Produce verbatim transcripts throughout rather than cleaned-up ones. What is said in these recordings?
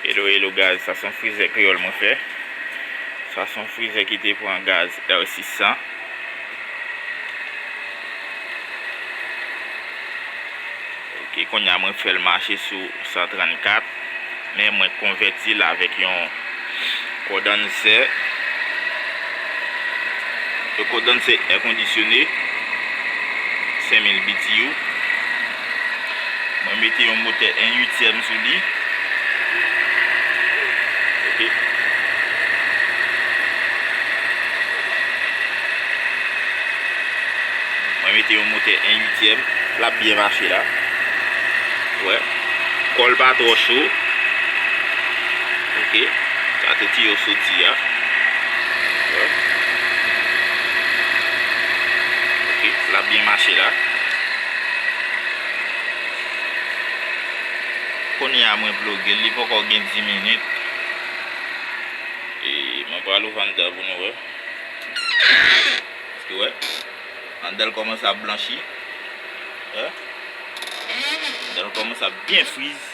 Hello, hello guys, sa se yon frizè kreyòl mwen fè. Sa se yon frizè ki te pran gaz R sis san. Ok, kounye a mwen fè l mache sou san trannkat, men mwen konvèti l avèk yon kondansè. Yon kondansè è kondisyone, senk mil B T U. Mwen mete yon motè en uityèm sou li. Ok. Mwen mete yon motè en uityèm. L ap byen mache la. Wè. Kò l pa twò cho. Ok. Sa te tiyo soti a. Wè. Ok. L ap byen mache la. Kounye a mwen ploge l, li poko gen dis minit. E mwen pral ouvè anndan pou nou wè. Èske wè? Anndan l kòmanse ap blanchi. Wè? Anndan l kòmanse ap byen friz.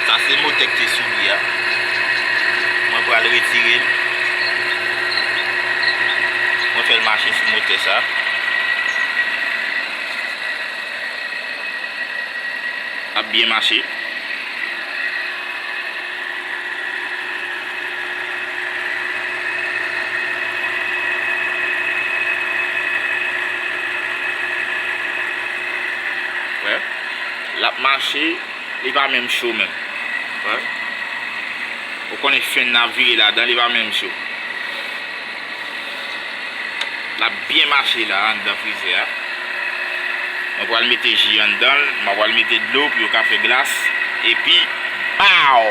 Sa se motè k te sou li a. Mwen pral retire l. Mwen fè l mache sou motè sa. L ap byen mache. Wè. L ap mache, li pa menm cho menm. Wè. Ou konnen fèn nan ap vire ladan, li pa menm cho. L ap byen mache la anndan frizè a. Mwen pral mete ji anndan l, mwen pral mete dlo pou yo ka fè glas. Epi, baw!